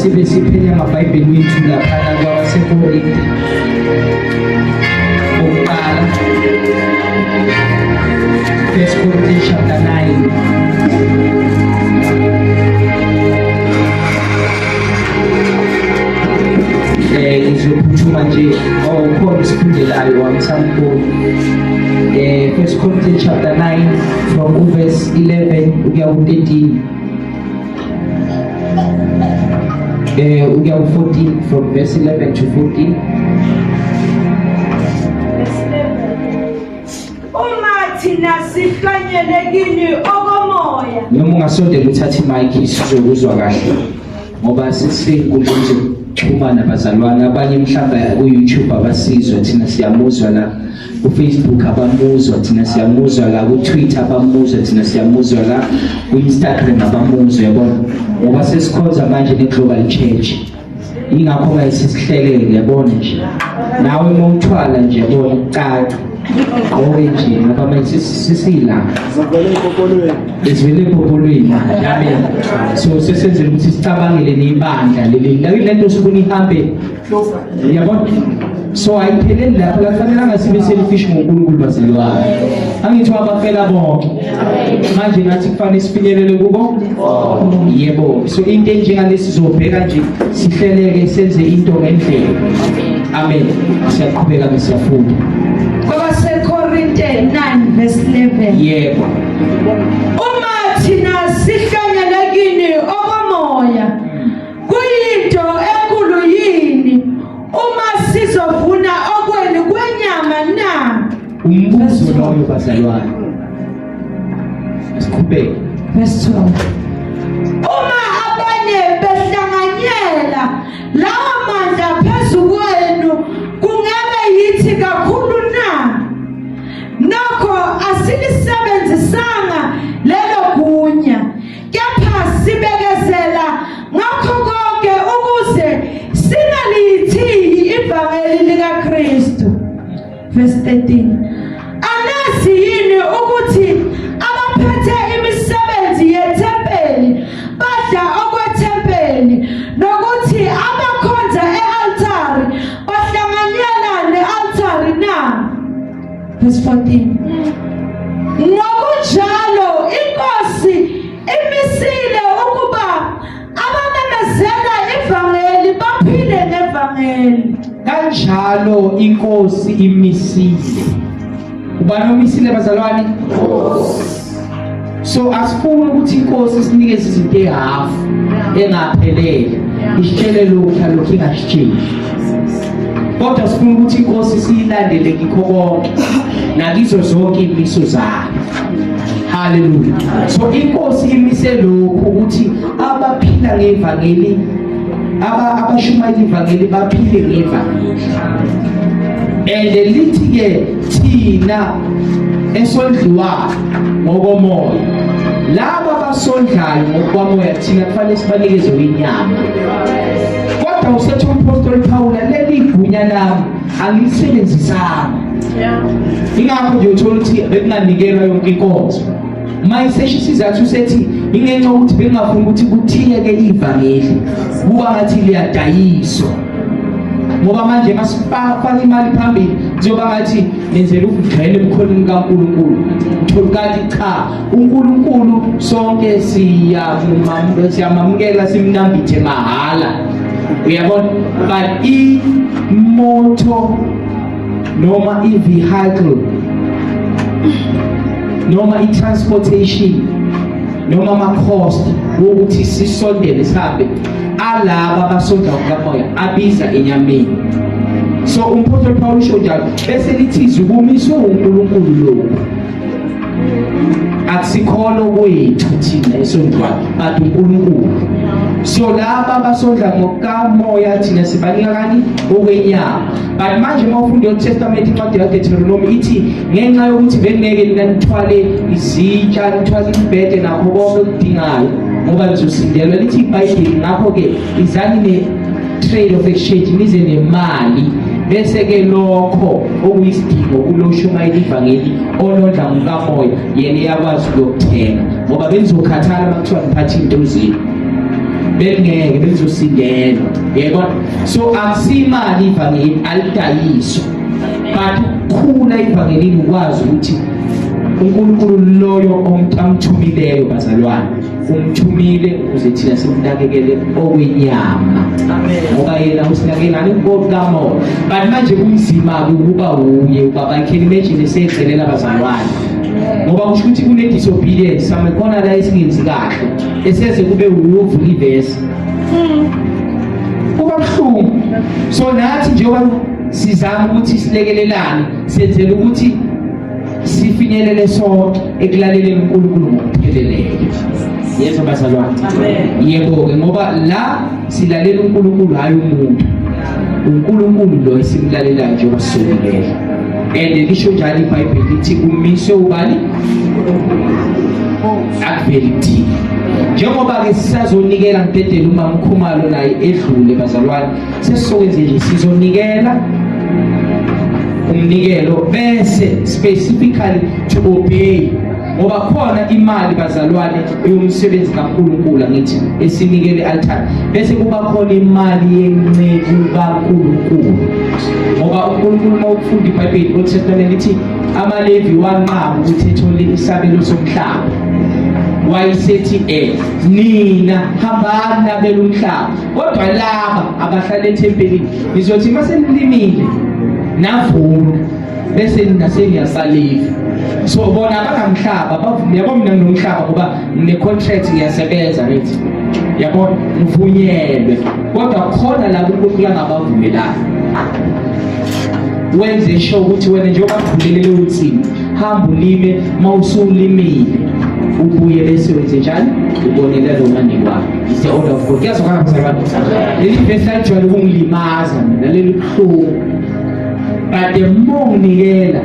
sibe siphenya amaBhayibheli wethu laphana kwabaseKorinte okuqala, First Corinthians chapter 9. Ngizophuthuma nje, oh, ukhona isifundelayo wamsamkulu. First Corinthians chapter 9 from verse 11 ukuya ku-13, ukuya ku-14, from verse 11 to 14. Uma thina sihlwanyele kini okomoya. Noma ungasondela uthathe imic, sizokuzwa kahle, ngoba sesiy'nkundleni zokuxhumana, bazalwane. Abanye mhlawumbe ku-YouTube abasizwa, thina siyamuzwa la. Ku-Facebook abamuzwa, thina siyamuzwa la. Ku-Twitter abamuzwa, thina siyamuzwa la. Ku-Instagram abamuzwa, yabona, ngoba sesikhonza manje ne-global church. Ingakho manje sesihlelele, yabona nje, nawe uma uthwala nje, yabona, kucaca gqoke nje, ngoba manje sesila. Zivele empopolweni. Esivele empopolweni manje, amen. So sesenzela ukuthi sicabangele nebandla leli le nto sifuna ihambe, yabona. So ayipheleli lapho la, kufanele sibe selfish ngoNkulunkulu, bazalwane. Angithi wabafela bonke, manje nathi kufanele sifinyelele kubo, yebo. So into enjengalesi sizobheka nje, sihleleke, senze into ngendlela, amen. Siyaqhubeka ke, siyafunda. KwabaseKorinte 9 verse 11. Yebo. Uma thina sihlwanyele kini okomoya, kuyinto enkulu yini uma sizovuna okwenu kwenyama na? Umbuzo loyo, bazalwane. Siqhubeke. Verse 12. Uma abanye behlanganyela lawo mandla phezu kwenu, kungabe yithi kakhulu na? Nokho asilisebenzisanga lelo gunya, kepha sibekezela ngakho konke ukuze singaliyithiyi ivangeli likaKristu. Verse 13. Anazi yini ukuthi abaphethe imisebenzi yethempeli badla okwethempeli, nokuthi abakhonza e-altari bahlanganyela ne-altari na? Verse 14. Ngokunjalo iNkosi imisile ukuba abamemezela ivangeli baphile ngevangeli. Kanjalo iNkosi imisile. Ubani omisile, bazalwane? So asifuni ukuthi iNkosi isinikeze izinto ehafu engaphelele, isitshele lokhu nalokhu, ingasitsheli, kodwa sifuna ukuthi iNkosi siyilandele kikho konke nakizo zonke imiso zayo. Haleluya. So iNkosi imise lokhu ukuthi abaphila ngevangeli, abashumayela ivangeli, baphile ngevangeli. And lithi ke thina esondliwa ngokomoya, laba abasondlayo ngokwamoya, thina kufanele sibanikeze inyama. Kodwa usethi umphostoli Paul, leli gunya lami angilisebenzisanga. Ingakho nje uthola ukuthi bekunganikelwa yonke inkonzo. Uma isesho isizathu, usethi ingenxa yokuthi bengingafuni ukuthi kuthiyeke ivangeli, kuba ngathi liyadayiswa, ngoba manje masifaka imali phambili kuzoba ngathi nenzela ukugxela ebukhoneni kaNkulunkulu. Uthola kanti cha, uNkulunkulu sonke siyamamukela, simnambithe mahhala, uyabona. But imoto noma i-vehicle noma i-transportation noma ama-cost wokuthi sisondele sihambe alaba abasondla kukamoya abiza enyameni. So umphostoli Paul usho njalo, bese lithi izwi kumiswe uNkulunkulu lokhu, akusikhona kwethu thina esondlwayo, but uNkulunkulu. So laba abasondla ngokukamoya, thina sibanika kani okwenyama. But manje uma ufunda i-Old Testament, incwadi kaDeuteronomy ithi ngenxa yokuthi bengeke nina nithwale izitsha, nithwale imibhede nakho konke okudingayo, ngoba nizosindelwa, lithi iBhayibheli, ngakho-ke izani ne-trade of exchange, nize nemali, bese-ke lokho okuyisidingo kulo shumayela ivangeli onondla ngokamoya, yena iyakwazi ukuyokuthenga, ngoba benizokhathala uma kuthiwa niphathe into zenu. Belingeke, belizosindelwa, yebo. So akusimali ivangeli, alidayiswa, but ukukhula ivangelini ukwazi ukuthi uNkulunkulu loyo amthumileyo, bazalwane, umthumile ukuze thina simnakekele okwenyama, ngoba yena usinakekela ngokukamoya. But manje kunzima ukuba uye ubaba. I can imagine eseyigcelela, bazalwane, ngoba kusho ukuthi kune-disobedience somewhere khona la esingenzi kahle, eseze kube uyovula ivesi, kuba buhlungu. So nathi njengoba sizama ukuthi silekelelane, senzela ukuthi sifinyelele sonke ekulaleleni uNkulunkulu ngokupheleleyo. Yezwa, bazalwane? Yebo-ke, ngoba la silalela uNkulunkulu, hayi umuntu. UNkulunkulu lo esimlalelayo njengoba sizonikela, and lisho njalo iBhayibheli, lithi kumiswe ubani? Akuveli kuthina. Njengoba-ke sisazonikela, ngidedele uma Mkhumalo naye edlule, bazalwane, sesizokwenze nje, sizonikela umnikelo bese specifically to obey, ngoba khona imali, bazalwane, eyomsebenzi kaNkulunkulu, angithi, esinikele altar, bese kuba khona imali yenceku kaNkulunkulu, ngoba uNkulunkulu, uma ukufunda iBhayibheli, Old Testament, lithi amaLevi wanqaba ukuthi ethole isabelo somhlaba, wayesethi nina hambani nabela umhlaba, kodwa laba abahlala ethempelini ngizothi uma senilimile navuna bese nina seniyasaliva. So bona abangamhlaba bavume, yabo. Mina nginomhlaba ngoba ngine-contract, ngiyasebenza, ngithi, yabo, ngivunyelwe, kodwa khona la uNkulunkulu angabavumelani. Wenze sure ukuthi wena njengoba kuvulele leyo nsimbi, hamba ulime. Uma usulimile ubuye bese wenze njani? Ubonele lo mani wakho. It's the order of God. Kuyazwakala, bazalwane? Leli vesi lijwayele ukungilimaza mina, leli buhlungu, but the more nginikela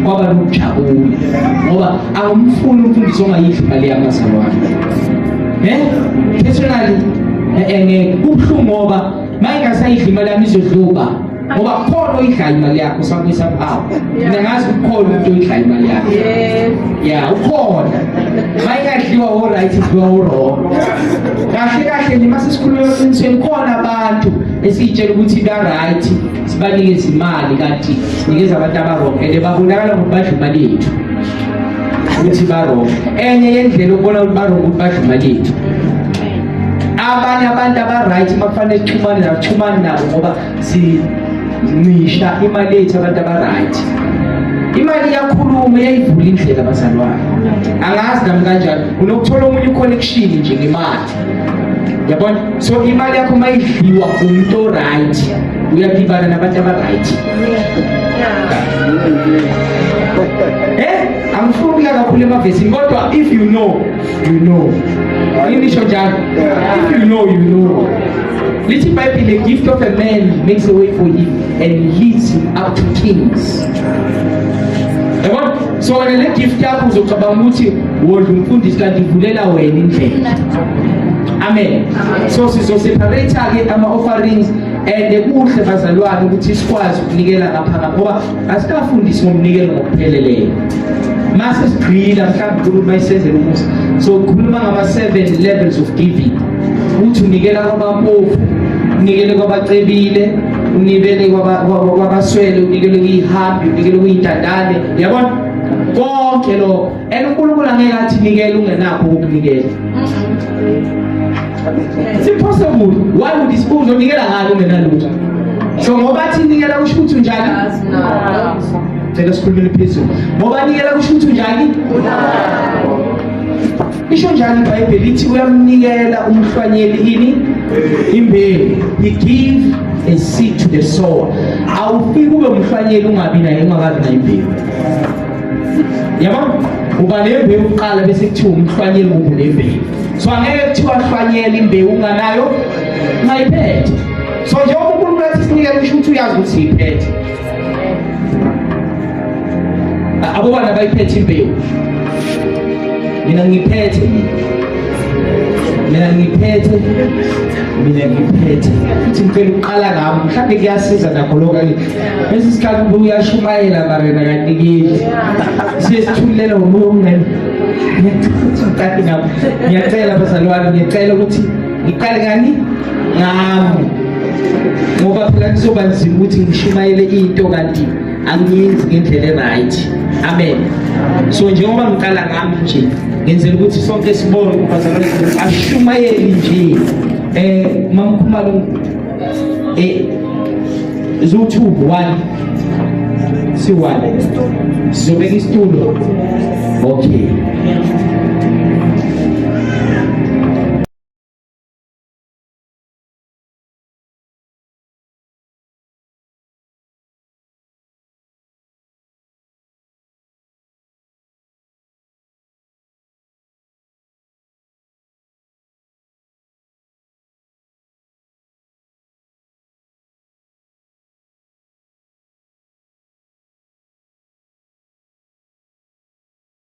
kwaba nokujabula, ngoba angimfuni umfundisi ongayidli imali yami, bazalwane. Personally, ngeke, kubuhlungu, ngoba mayingasayidli imali yami izodluba, ngoba khona oyidlayo imali yakho somewhere, somehow. Mina ngazi ukhona umuntu oyidlayo imali yakho. Yeah, ukhona. Mayingadliwa o-right, idliwa o-wrong. Kahle kahle nje, mase sikhuluma eqinisweni, khona abantu esiyitshela ukuthi ba-right, sibanikeza imali, kanti sinikeza abantu aba-wrong, and babonakala ngokuthi badla imali yethu ukuthi ba-wrong. Enye yendlela ukubona ukuthi ba-wrong ukuthi badla imali yethu. Abanye abantu aba-right, makufanele sixhumane nabo, xhumane nabo, ngoba sincisha imali yethu abantu aba-right. Imali iyakhuluma, iyayivula indlela, bazalwane. Angazi nami kanjani, unokuthola omunye uconnection nje ngemali, yabona. So imali yakho uma idliwa umuntu o-right, uyadibana nabantu aba-right. Angifuni ukuya kakhulu emavesini, kodwa if you know, you know. Ngisho njalo, if you know, you know. Lithi iBhayibheli, the gift of a man makes a way for him and leads him up to kings, yabona. So wena le gift yakho uzocabanga ukuthi wodla umfundisi, kanti ivulela wena indlela. Amen. So sizoseparate-ke ama-offerings, and kuhle, bazalwane, ukuthi sikwazi ukunikela ngapha ngapha, ngoba asikafundisi ngomnikelo ngokupheleleyo. Mase sigqila mhlawumbe uNkulunkulu mayisenzela umusa, so khuluma ngama-seven levels of giving, ukuthi unikela kwabampofu, unikele kwabacebile, unikele kwabaswele, unikele kuyihambi, unikele kuyintandane, yabona, konke lokho. And uNkulunkulu angeke athi nikela ungenakho ukunikela. It's impossible. Why would this? Uzonikela ngani ungenalutho? So ngoba athi nikela, kusho ukuthi unjani? Cela sikhulumele phezulu. Ngoba nikela, kusho ukuthi unjani? Isho njalo iBhayibheli, lithi uyamnikela umhlwanyeli ini? Imbewu. He give a seed to the sower. Awufiki ube umhlwanyeli ungabi nayo, ungakabi nayo imbewu. Yabo? Uba nembewu kuqala, bese kuthiwa umhlwanyeli ngoba unembewu. So angeke kuthiwa hlwanyela imbewu unganayo, ungayiphethe. So njengoba uNkulunkulu athi sinikele, kusho ukuthi uyazi ukuthi siyiphethe. Abobana bayiphethe imbewu? Mina ngiphethe, mina ngiphethe, mina ngiphethe. Futhi ngicela ukuqala ngami, mhlawumbe kuyasiza nakho lokho. Bese isikhathi uyashumayela marena, kanti kithi siye sithulela ngomoya ongcwele. Ngiyacela, bazalwane, ngiyacela ukuthi Ngiqale ngani? Ngami. Ngoba phela kuzoba nzima ukuthi ngishumayele into kanti angiyenzi ngendlela e-right. Amen. So njengoba ngiqala ngami nje, ngenzela ukuthi sonke sibone ukubazalwane ashumayeli nje. Mamkhumalo zu-2 1 si-1 sizobeka isitulo. Okay.